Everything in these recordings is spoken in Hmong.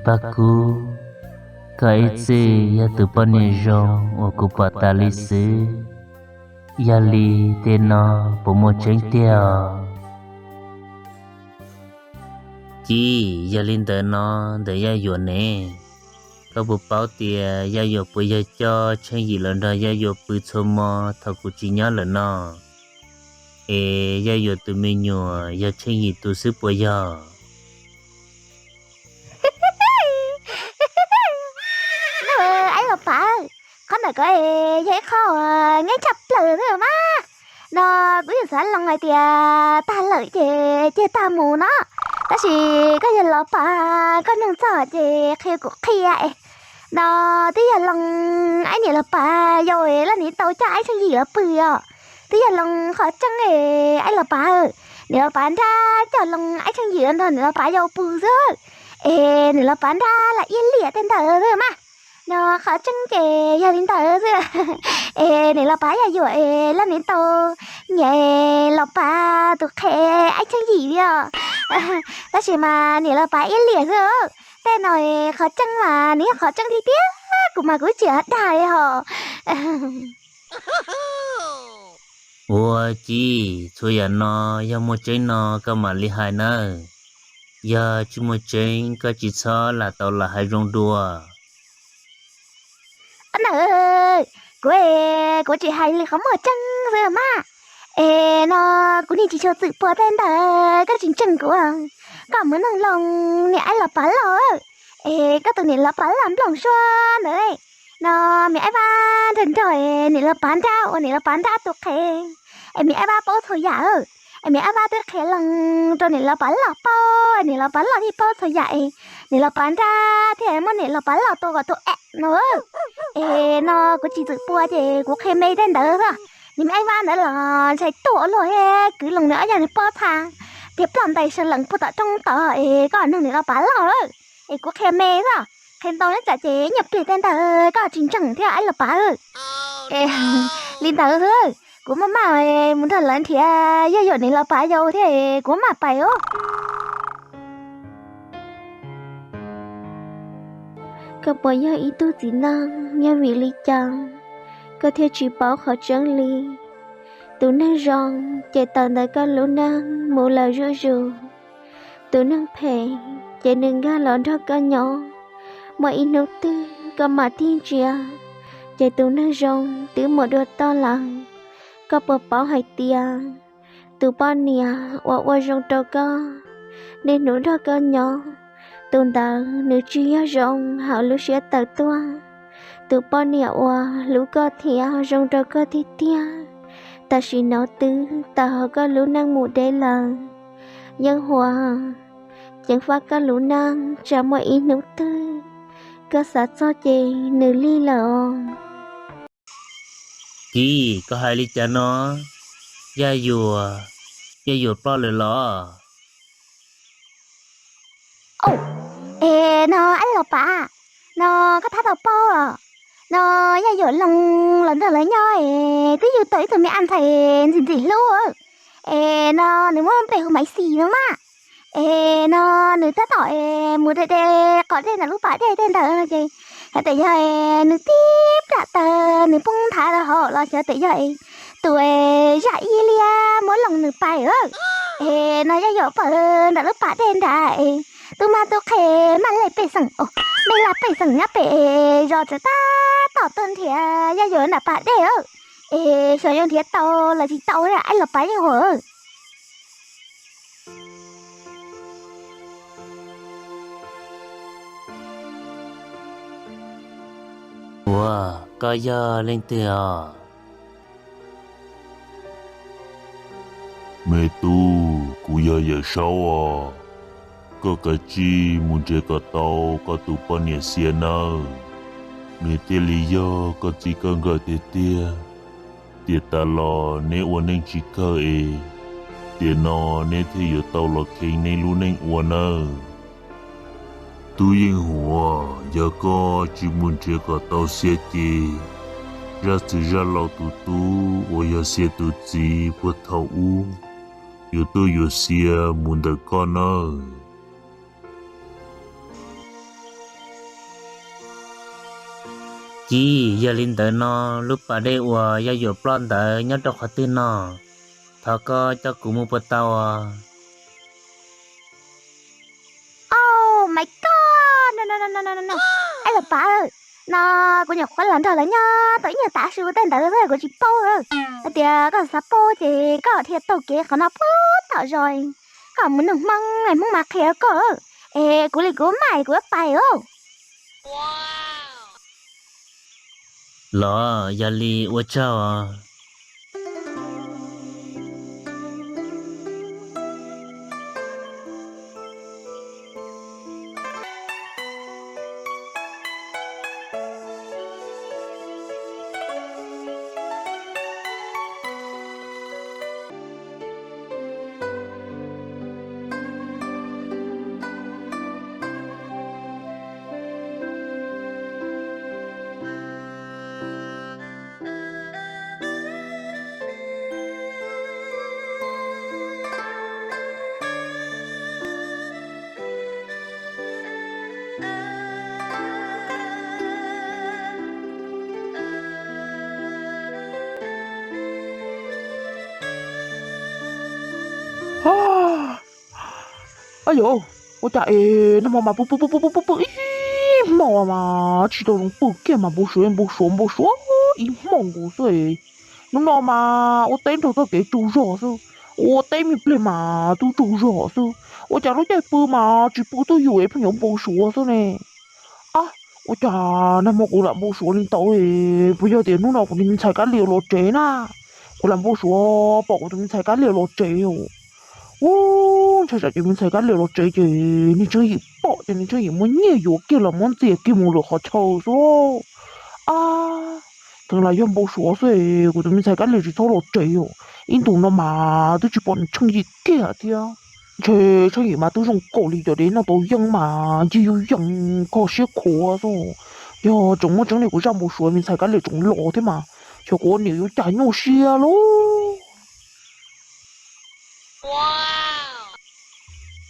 Paj Kub, koj ib txwm yog tus poj niam zoo uas kuv pom tas li xwb, yog li tej no puas muaj tseeb tiag? Ci, yog li ntawd no ntawm Yaj Yuam ne, koj puas paub tias Yaj Yuam puas yog coj Tsheej Yim los nrog Yaj Yuam pw txhua hmo thaum kuv tsis nyob lawm no? Es Yaj Yuam tus me nyuam yog Tsheej Yim tus xwb puas yog? Aib Los Pav, qhov ntawm ko yog ib qho uas nkeeb tshaj plaws xwb mas. No kuv yeej xav loo hais tias tag lawm ces cia tag mus no, tab sis koj yog Los Pav, koj nug txog ces qhia kuv qhia es. No twb yog loo aib niam Los Pav yau es laj nim tau coj aib Tsheej Yim los pw os. Twb yog loo qhov tseeb es aib Los Pav, niam Los Pav nrab coj loo aib Tsheej Yim los nrog niam Los Pav yau pw xwb, es niam Los Pav nrab lam iab liam tej ntawd xwb mas. No qhov tseeb ces yog li ntawd xwb. Es niam Los Pav Yaj Yuam es laj nim tau nyiam Los Pav tus qhev aib Tsheej Yim li os. Tab sis mas niam Los Pav iab liam xwb. Tej no qhov tseeb mas nws yog qhov tseeb tiag tiag, kuv mas kuv tsis dag li hos. Ua Ci, txhua yam no yog muaj tseeb no koj mam li hais nawb. Yog tsis muaj tseeb koj tsis txhob lam tau lam hais zoo dua. Nawb, kuv, kuv tsis hais li qhov muaj tseeb xwb mas. Es no kuv niag tsis tshua txwm pua tej ntawd, koj tsis ntseeg kuv. Koj mus noog loo niam aib Los Pav Lauj, es koj tus niam Los Pav Lauj Nplooj Suab ntawd, no me aib Vaj nrog nrog niam Los Pav nrab ua niam Los Pav nrab tus qhev, es me aib Vaj paub txhua yam, es me aib Vaj twb qhia loo rau niam Los Pav Lauj paub, niam Los Pav Lauj thiaj paub txhua yam es niam Los Pav nrab thiaj muab niam Los Pav Lauj tua kom tuag no. Es no kuv tsis txwm pua ces kuv qhia me tej ntawd xwb. Niag me aib Vaj ntawd los ntshai tuaj ua luaj thiab, kwv loo nws ob yag nws pob txha thiab ploj ntais saw lees puag tom roob tod, es koj noog niam Los Pav Lauj lawm. Es kuv qhia me xwb, qhia ntau nyob tsam ces nyuag pliag tej ntawd koj tsis ntseeg thiab aib Los Pav. Es li ntawd xwb, kuv maj maj mus nrog lawv nrhiav Yaj Yuam niam Los Pav yau thiab kuv maj pais os. Koj puas yog ib tug txiv neej? Yog vim li cas koj thiaj tsis paub qhov tseeb li? Tus neeg zoo ces tawm ntawm koj lub neej mus lawm zuj zus. Tus neeg phem ces nws nkag los nrog koj nyob, muaj ib hnub twg koj mam tig ntsia, ces tus neeg zoo twb mus dua toj lawm. Koj puas paub hais tias tus poj niam uas ua zoo rau koj, niaj hnub nrog koj nyob, tus ntawd nws tsis yog zoo hauv lub siab tawm tuaj. Tus poj niam uas hlub koj thiab zoo rau koj tiag tiag, tam sim no twb tawm hauv koj lub neej mus deb lawm. Yeej Huas, ceev faj koj lub neej tsam muaj ib hnub twg koj xav txog ces nws lig lawm os. Kis, koj hais li cas no? Yaj Yuam, Yaj Yuam ploj lawm los? Es no aib Los Pav, no koj tab tom paub los? No Yaj Yuam loo los nrog lawv nyob es twb yug tau ib tug me ab ntxhais ntxim ntxim hlub. Es no nws muaj npe hu Maiv Xis no mas. Es no nws tab tom mus de de qhov dej ntawm lub pas dej tej ntawd no ces xyov tias yog nws tib plam taws nws poob nthav rau hauv los xyov tias yog tus zaj ib liab muab loo nws pais. Es no Yaj Yuam pw ntawm lub pas dej nrad es tub mab tub qhe maj lej pej xeem, mej laj pej xeem nyob pem zos tseem tab tom tuaj nrhiav Yaj Yuam nram pas dej. Es xyov yuav nrhiav tau los tsis tau, aib Los Pav Yeej Huas. Ua, koj yog leej twg os? Me tub, kuv yog Yawm Saub os. Koj kav tsij mus nrhiav kom tau koj tus poj niam Xia nawb. Nws thiaj li yog koj txij koj nkawm tiag tiag. Tiam tas los neb ua neej tsis kawg es, tiam no neb thiaj yuav tau los kheev neb lub neej ua nawb. Tub Yeej Huas, yog koj tsis mus nrhiav kom tau Xia ces, zaj txwg zaj laus tus tub uas yog Xia tus txiv puag thaum ub yuav tuaj yuav Xia mus ntawm koj nawb. Kiv, yog li ntawd no, lub pas dej uas yog yuam ploj ntawd nyob rau qhov twg no? Thov koj coj kuv mus puas tau os? Oh my god, no no no no no no no. Ab, yog pas, no kuv nyuam qhuav los nrog lawv nyob tau ib nyuag tav su tej ntawd xwb, kuv tsis paub. Hais tias koj xav paub ces koj dhia taug kev qhov no puag tom zos, koj mus nug Hmoob, Hmoob mam qhia koj. Es kuv li kuv maj kuv yuav pais os. Los yog li ua tsaug. Ab yog, ua cas es nag hmo mas pw pw pw pw pw pw ib hmos mas tsis tau zoo pw kiag mas npau suav npau suav npau suav ib hmos nkaus xwb. Hnub no mas ua teb nrog txoj kev tsaug zog xwb, ua teb me pliag mas twb tsaug zog xwb. Ua cas lub caij pw mas tsis pw twj ywm es pheej yuav npau suav xwb ne? Ab, ua cas nag hmo kuv lam npau suav li ntawd, puas yog tias hnub no kuv tus me ntxhais Kab Lis los tsev na? Kuv lam npau suav pom kuv tus me ntxhais Kab Lis los tsev os. Ub, ntshai tsam ces me ntxhais Kab Lis los tsev ces niag Tsheej Yim pom ces niag Tsheej Yim muab nyiaj yuav kiag los muab ntxias kiag mus lwm qhov chaw xwb. Ab, kheev lam yog npau suav xwb, kuv tus me ntxhais Kab Lis tsis txhob los tsev os. Ib ntus no mas twb tsis pom niag Tsheej Yim kiag thiab. Ntshe Tsheej Yim mas twb zoo nkaus li cov dev noj tau yeeb mas ncig yuj yees kho siab khuav xwb. Yog tseem muaj tseeb li kuv zaj npau suav me ntxhais Kab Lis tseem los thiab mas, xyov kuv ua niam yuav cas nyuaj siab lauj.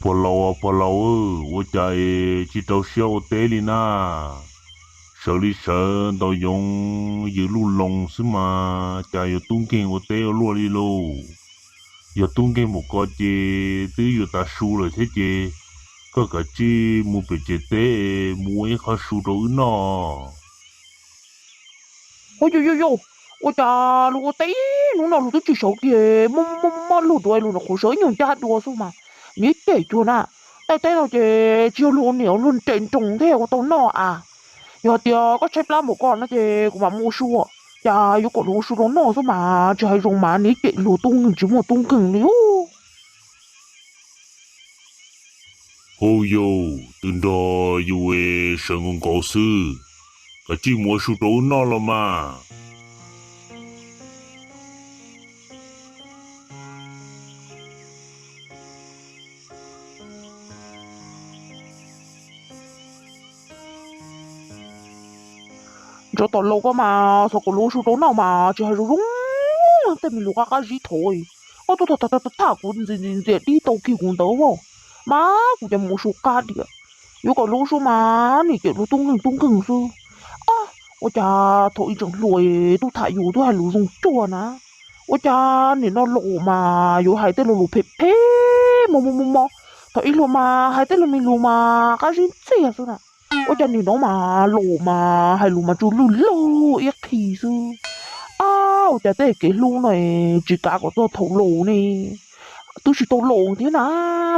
Pog laus, pog laus, ua cas es tsis rau siab ua teb li na? Sawv li sawv ntaus yoov yws luj loos xwb mas cas yuav tub nkeeg ua teb ua luaj li lauj? Yog tub nkeeg npaum ko ces twb yuav tav su lawm thiab ces koj kav tsij mus pem tsev teb mus ua ib qho su rau wb noj. Ua yog yog yog, ua cas luag ua teb hnub no luag twb tsis sawv kiag, muaj muaj muaj luag dua luag nyuam qhuav sawv ib nyuag ncaj dua xwb mas, nws cem cuag na. Tej teb no ces tsis yog luag ua niam luag nres nroos thiaj ua tau noj as. Yog hais tias koj tshaib plab npaum ko no ces kuv mam mus ua su, cas yuav kom luag ua su rau noj xwb mas tsis hais zoo mas nws cem luag tub nkeeg tsis muaj tub nkeeg li. Hauj yau, twb nrog yus sawv nkaus nkaus xwb, kav tsij mus ua su rau wb noj los mas. Ntsoov tom laus koj mas xav kom luag ua su rau noj mas tsis hais zoo zoo, tej me lus qab qab zib thaum ub tuaj tham tham tham kuv ntxias ntxias ntxias dib tau kiag kuv ntawd as, mas kuv cov mus ua su qab diam. Yuav kom luag ua su mas nim cem luag tub nkeeg tub nkeeg xwb. Ua cas thaum ub tseem hluas twb tham yus twb hais lus zoo cuag na, ua cas nim no laus mas yuav hais tej lo lus phem phem mob mob mob mob. Thaum ub hluas mas hais tej lo me lus mas qab zib ntxiag xwb na, ua cas nim no mas laus mas hais lus mas tsuas lwj lwj ib qhi xwb. Ab, ua cas tej kev hlub no tsis kav kom txog thaum laus ne? Twb tsis tau laus thiab na,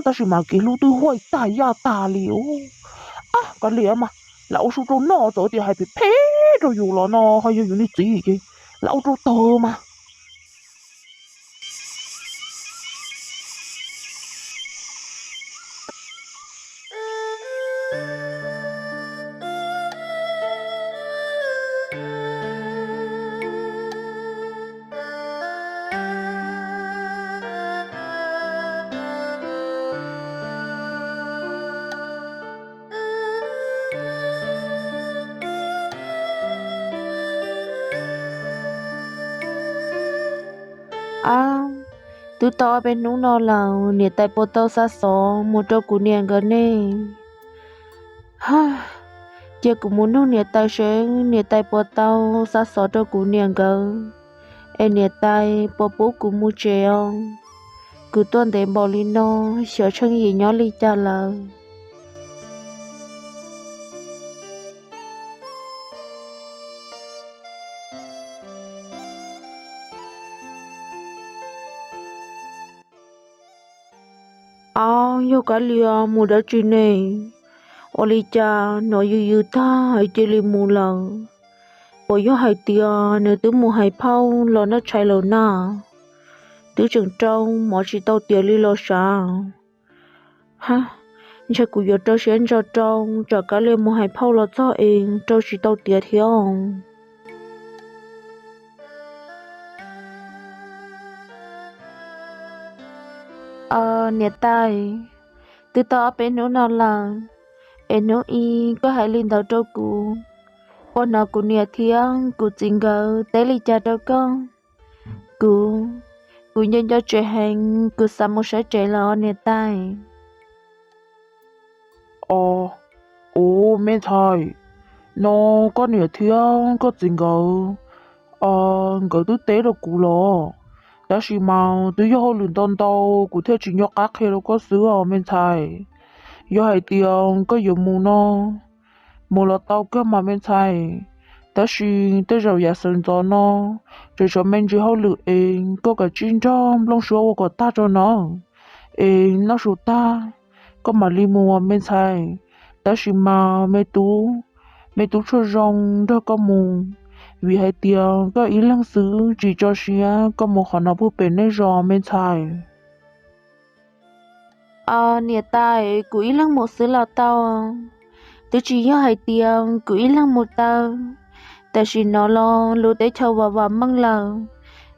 tab sis mas kev hlub twb huaij tag yaj tag li os. Ab, kav liam mas, lam ua su rau noj, txawm tias hais phem phem rau yus los no ho yog yus niag txiv ces lam ua rau tag mas. Ab, twb tau ob peb hnub no lawm, niam tais puas tau xa xov mus rau kuv niam nkawd ne? Ab, Cia kuv mus nug niam tais seb niam tais puas tau xa xov rau kuv niam nkawd, es niam tais puas pub kuv mus tsev os. Kuv tuaj ntev npaum li no, xyov Tsheej Yim nyob li cas lawm. Au, yog Kab Lias mus dab tsi ne? Ua li cas hnov yws yws tag es cia li mus lawm? Puas yog hais tias nws twb mus hais phauj los noj tshais lawm na? Twb tseem rau mov tsis tau tiav li los sav. Ha, ntshe kuv yuav rau siab ntso rau, tsam Kab Lias mus hais phauj los txog es rau tsis tau tiav thiab. Niam tais, twb tau ob peb hnub no lawm, es hnub ib koj hais li ntawd rau kuv, puas hnov kuv niam thiab kuv txiv nkawd teb li cas rau koj? Kuv, kuv nco nco tsev heev, kuv xav mus saib tsev lawm os niam tais. Ua, me ntxhais, no koj niam thiab koj txiv nkawd, nkawd twb teb rau kuv los, tab sis mas twb yog hauj lwm ntau ntau kuv thiaj tsis nco qab qhia rau koj xwb os me ntxhais. Yog hais tias koj yuav mus no, mus los tau kawg mas me ntxhais, tab sis tej zaum yav sawv ntxov no tseem tshuav me ntsis hauj lwm es koj kav tsij nrog Nplooj Suab ua kom tag tso no, es noj su tag koj mam li mus me ntxhais. Tab sis mas me tub, me tub Tshuaj Zoo nrog koj mus, vim hais tias koj ib leeg xwb tsis tso siab koj mus qhov no puag pem nej zos me ntxhais. Niam tais, kuv ib leeg mus xwb los tau, twb tsis yog hais tias kuv ib leeg mus taw. Tam sim no los lub teb chaws vam vam meej lawm,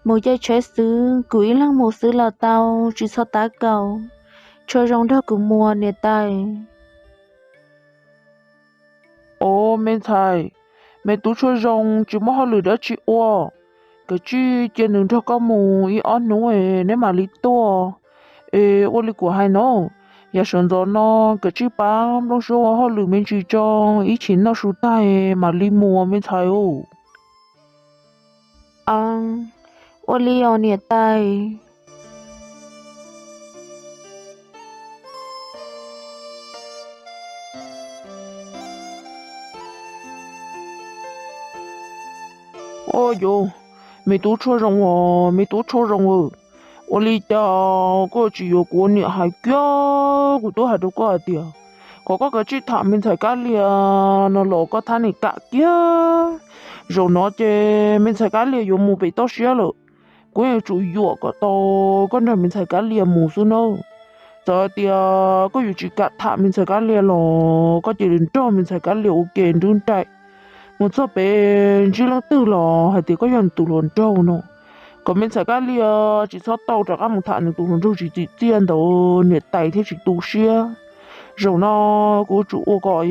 mus caij tsheb xwb kuv ib leeg mus xwb los tau, tsis txhob tab kaum. Tshuaj Zoo nrog kuv mus niam tais. Ua, me ntxhais, me tub Tshuaj Zoo tsis muaj hauj lwm dab tsi ua, kav tsij cia nws nrog koj mus ib ob hnub es neb mam li tuaj. Es ua li kuv hais no, yav sawv ntxov no kav tsij pab Nplooj Suab ua hauj lwm me ntsis tso, ib chim noj su tag mam li mus me ntxhais. Ua li os niam tais. Ua, me tub Tshuaj Zoo os, me tub Tshuaj Zoo, ua li cas koj tsis yuav kuv ua niam hais kiag? Kuv twb hais rau koj hais tias kom koj kav tsij tham me ntxhais Kab Lias no los koj thab niam kam kiag. Zaum no ces me ntxhais Kab Lias yuav mus pem toj siab lawm, kuv yuav tsum yuam kom tau koj nrog me ntxhais Kab Lias mus xwb na. Txawm hais tias koj yuav tsis kam tham me ntxhais Kab Lias los koj cia li nrog me ntxhais Kab Lias ua ke nrub nraim mus txog pem ntsib leej twg los hais tias koj yog nws tus hluas nraug no, kom me ntxhais Kab Lias tsis txhob tau rov qab mus tham nws tus hluas nraug tsis tsim txiaj ntawd niam tais thiaj tsis tu siab. Zaum no kuv yuav tsum ua kom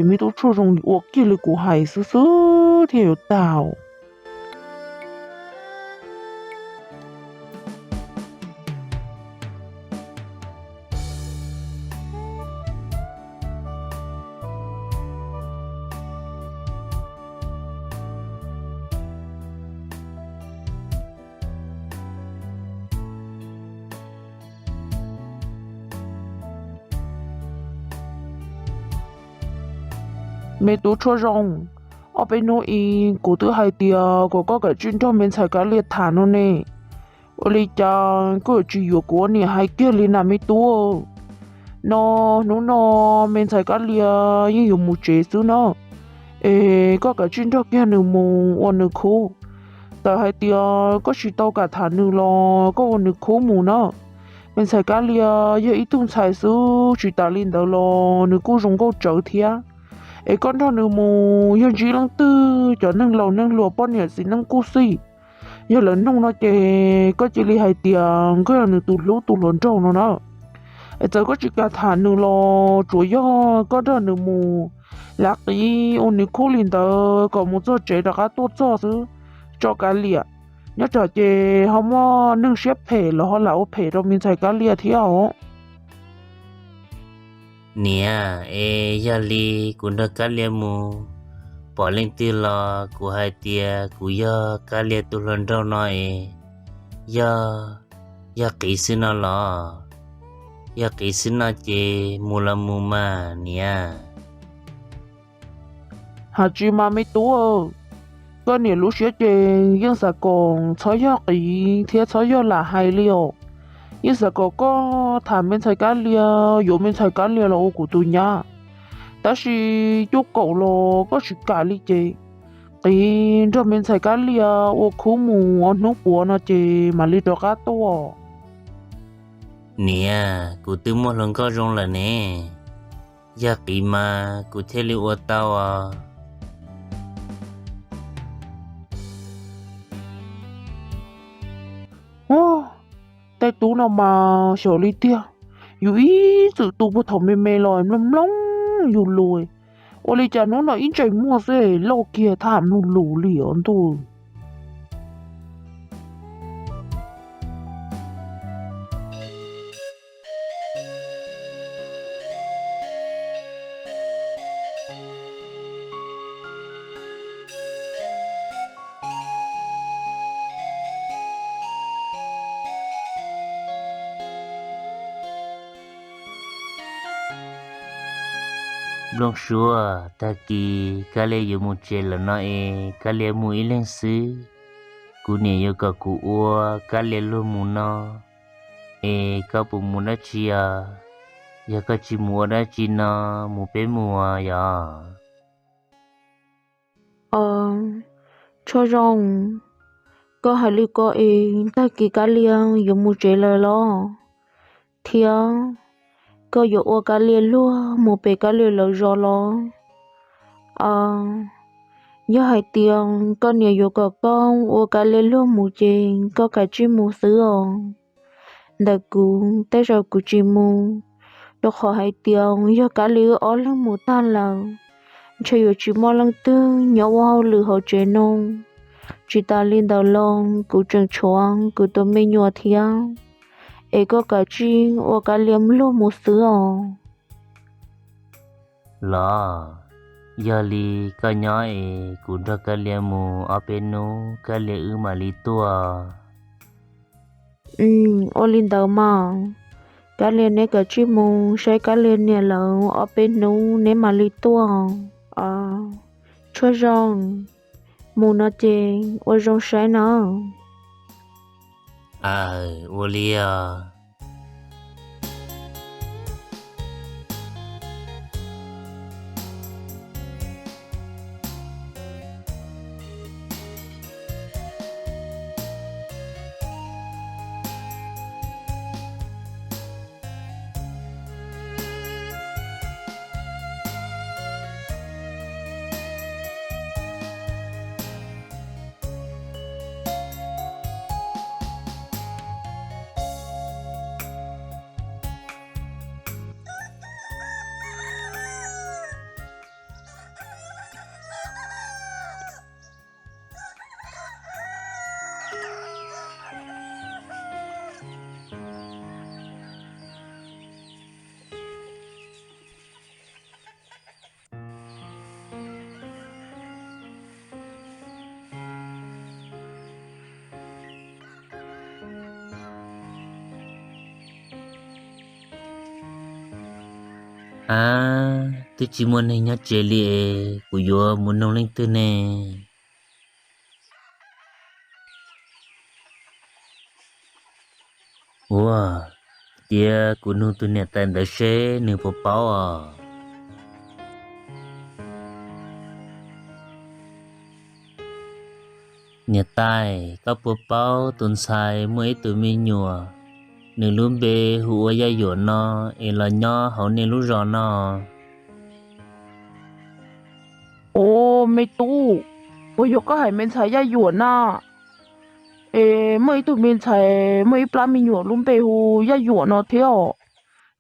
me tub Tshuaj Zoo ua kiag li kuv hais xwb xwb thiaj yuav tau. Me tub Tshuaj Zoo, ob peb hnub ib kuv twb hais tias kom koj kav tsij nrog me ntxhais Kab Lias tham no ne. Ua li cas koj yuav tsis yuav kuv ua niam hais kiag li na me tub? No, hnub no me ntxhais Kab Lias yeej yuav mus tsev xwb no, es koj kav tsij nrog kiag nws mus ua nws khub. Txawm hais tias koj tsis tau kam tham nws los koj ua nws khub mus na. Me ntxhais Kab Lias yog ib tug ntxhais xwb, tsis tas li ntawd los nws kuj zoo nkauj tsawv thiab. Es koj nrog nws mus yog ntsib leej twg cov neeg laus neeg hluas poj niam txiv neej kuj xij, yog lawv nug no ces koj cia li hais tias koj yog nws tus hlub tus hluas nraug no na. Es txawm koj tsis kam tham nws los tsuas yog koj nrog nws mus lav qiv ua nws khub li ntawd kom mus txog tsev rov qab tuaj txog xwb tso Kab Lias. Nyob tsam ces ho muaj neeg siab phem los ho lam ua phem rau me ntxhais Kab Lias thiab os. Niam, es yog li kuv nrog Kab Lia mus, pom leej twg los kuv hais tias kuv yog Kab Lia tus hluas nraug no es, yog, yog qiv xwb no los? Yog qiv xwb no ces mus los mus mas niam. Hais tsis mas me tub, koj niam lub siab ces yeej xav kom txhob yog qiv thiab txhob yog lam hais li os. Yeej xav kom koj tham me ntxhais Kab Lia, yuav me ntxhais Kab Lia los ua kuv tus nyab. Tab sis cuaj kaum los koj tsis kam li ces qiv nrog me ntxhais Kab Lia ua khub mus ob hnub puav no ces mam li rov qab tuaj. Niam, kuv twb muaj hluas nkauj zoo lawm ne, yog qiv mas kuv thiaj li ua tau os. Tej tub no mas xyov li tiag, yus ib txwm tu puag thaum me me los mloog mloog yus lus, ua li cas hnub no ib ntsais muag xwb loj kiag thaj mloog lus li os ntuj. Nplooj Suab, tag kis Kab Lia yuav mus tsev lawm no es Kab Lia mus ib leeg xwb. Kuv niam yuav kom kuv ua Kab Lia luag mus no, es koj puas mus dab tsi os? Yog koj tsis mus ua dab tsi no, mus peb mus yom? Aws, Tshuaj Zoo, koj hais li ko es tag kis Kab Lia yuav mus tsev lawm los? Thiab koj yuav ua Kab Lia luag mus pem Kab Lia lawv zos los? Aws, yog hais tias koj niam yuav kom koj ua Kab Lia luag mus ces koj kav tsij mus xwb os. Ntawm kuv tej zaum kuv tsis mus, rau qhov hais tias yog Kab Lia wb ob leeg mus tag lawm, ntshe yuav tsis muaj leej twg nyob ua hauj lwm hauv tsev no. Tsis tas li ntawd los kuv tseem tshuav kuv tus me nyuam thiab, es koj kav tsij ua Kab Lia luag mus xwb os. Los, yog li koj nyob es kuv nrog Kab Lia mus ob peb hnub Kab Lia wb mam li tuaj. Ua li ntawd mas, Kab Lia neb kav tsij mus saib Kab Lia niam lawv ob peb hnub neb mam li tuaj. Tshuaj Zoo, mus no ces ua zoo saib na. Aws, ua li os. Ab, twb tsis muaj neeg nyob tsev li es kuv yuav mus nug leej twg ne? Ua, cia kuv nug tus niam tais ntawd seb nws puas paub os. Niam tais, koj puas paub tus ntxhais muaj ib tug me nyuam, nws lub npe hu ua Yaj Yuam no, es los nyob hauv nej lub zos no? Ua, me tub, puas yog koj hais me ntxhais Yaj Yuam na? Es muaj ib tug me ntxhais muaj ib plab me nyuam lub npe hu Yaj Yuam no thiab os.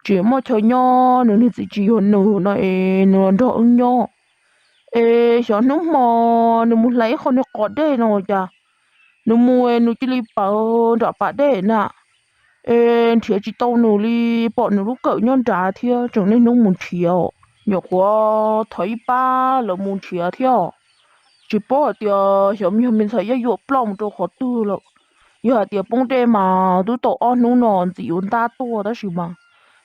Tseem muaj chaw nyob, nws niag txiv tsis yog nws no es nws los nrog wb nyob. Es xyov hnub hmo nws mus hlais ib qho niag qos dej no cas, nws mus nws cia li pawv nram pas dej na. Es nrhiav tsis tau nws li, pom nws lub kawm nyob nrad thiab tseem niaj hnub mus nrhiav. Nyuam qhuav thov ib pab lawv mus nrhiav thiab, tsis paub hais tias xyov yog me ntxhais Yaj Yuam ploj mus rau qhov twg lawm. Yog hais tias poob dej mas twb tau ob hnub no ntxim yuav ntab tuaj tab sis mas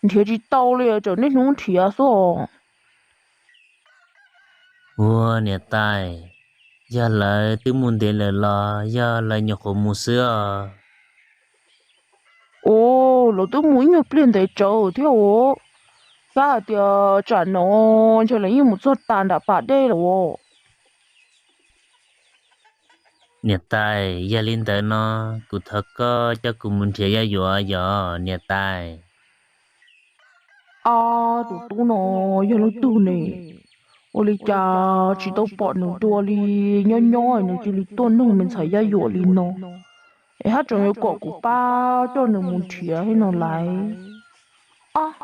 nrhiav tsis tau li, tseem niaj hnub nrhiav xwb os. Ua niam tais, yog lawv twb mus ntev lawm los yog lawv nyuam qhuav mus xwb os? Ua, lawv twb mus ib nyuag pliag ntev tsawv thiab os. Xav hais tias tsam no ntshe lawv yeej mus txog tas nram pas dej lawm os. Niam tais, yog li ntawd no kuv thov koj coj kuv mus nrhiav Yaj Yuam yog niam tais. Ab, tus tub no yog leej twg ne? Ua li cas tsis tau pom nws dua li, nyob nyob nws cia li tuaj nug me ntxhais Yaj Yuam li no? Es haj tseem yuav kom kuv pab coj nws mus nrhiav li no lais. Ab,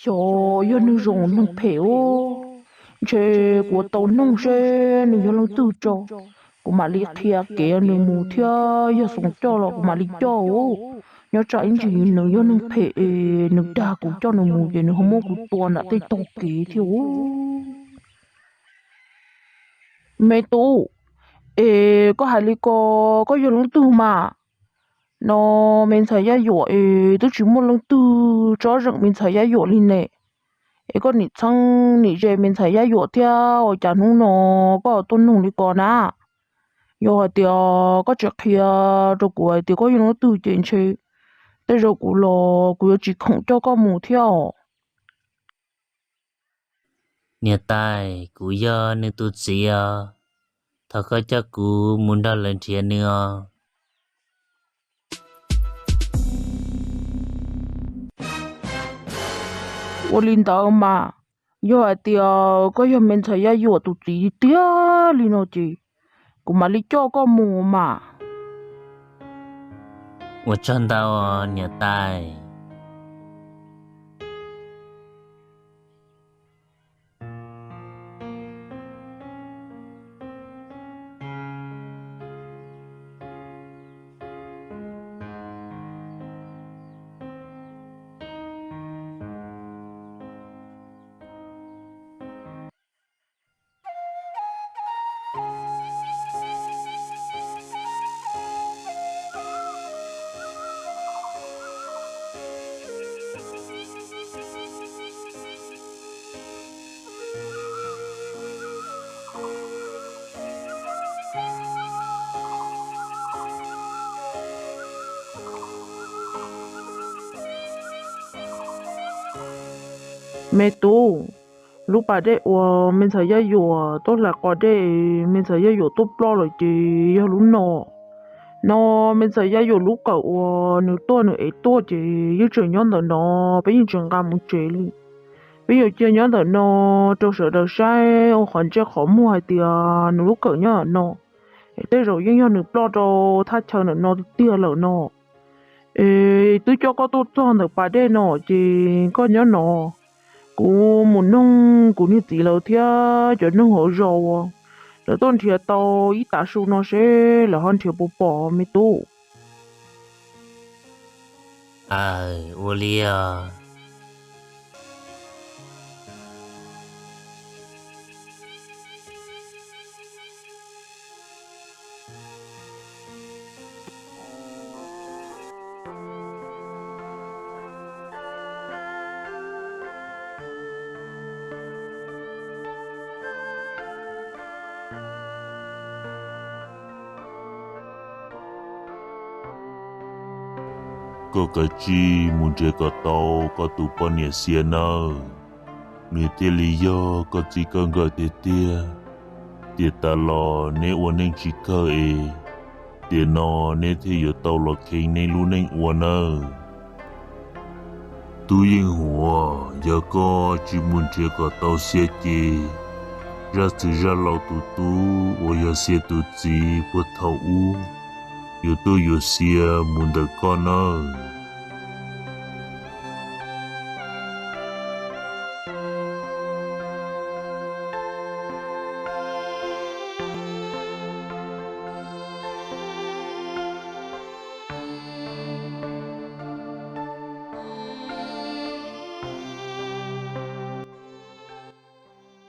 xyov yog neeg zoo neeg phem ub. Ntshe kuv tau nug seb nws yog leej twg tso, kuv mam li qhia kev nws mus thiab yog xav coj los kuv mam li coj ub. Nyob tsam ib ntsis nws yog neeg phem es nws dag kuv coj nws mus ces nws ho muab kuv tua nram tej tog kev thiab ub. Me tub, es koj hais li ko, koj yog leej twg mas? No me ntxhais Yaj Yuam es twb tsis muaj leej twg tsob zeem me ntxhais Yaj Yuam li ne. Es koj nim txheeb nim ze me ntxhais Yaj Yuam thiab ua cas hnub no koj tuaj nug li ko na? Yog hais tias koj tsis qhia rau kuv hais tias koj yog leej twg ces ntshe tej zaum kuv los kuv yuav tsis khoom coj koj mus thiab os. Niam tais, kuv yog nws tus txiv os. Thov koj coj kuv mus nrog lawv nrhiav nws os. Ua li ntawd mas, yog hais tias koj yog me ntxhais Yaj Yuam tus txiv tiag li no ces kuv mam li coj koj mus mas. Ua tsaug ntau niam tais. Me tub, lub pas dej uas me ntxhais Yaj Yuam tuaj hlais qos dej, me ntxhais Yaj Yuam tuaj ploj lawm ces yog lub no. No me ntxhais Yaj Yuam lub kawm uas nws tuaj nws ev tuaj ces yeej tseem nyob ntawm no, peb yeej tsis nqa mus tsev li. Peb yuav cia nyob ntawm no rau sawv daws saib ua qhov ntsej qhov muag hais tias nws lub kawm nyob ntawm no. Es tej zaum yeej yog nws ploj rau thaj chaw ntawm no tiag tiag lawm no. Es twb coj koj tuaj txog ntawm pas dej no ces koj nyob no, kuv mus noog kuv niag txiv lawv thiab cov noog hauv zos uas lawv tuaj nrhiav tau ib tav su no seb lawv ho nrhiav puas pom me tub. Aw, ua li os. Koj kav tsij mus nrhiav kom tau koj tus poj niam Xia nawb, nws thiaj li yog koj txij koj nkawm tiag tiag. Tiam tas los neb ua neej tsis kawg es, tiam no neb thiaj yuav tau los kheev neb lub neej ua nawb. Tub Yeej Huam, yog koj tsis mus nrhiav kom tau Xia ces, zaj txwv zaj laus tus tub uas yog Xia tus txiv puag thaum ub yuav tuaj yuav Xia mus ntawm koj nawb.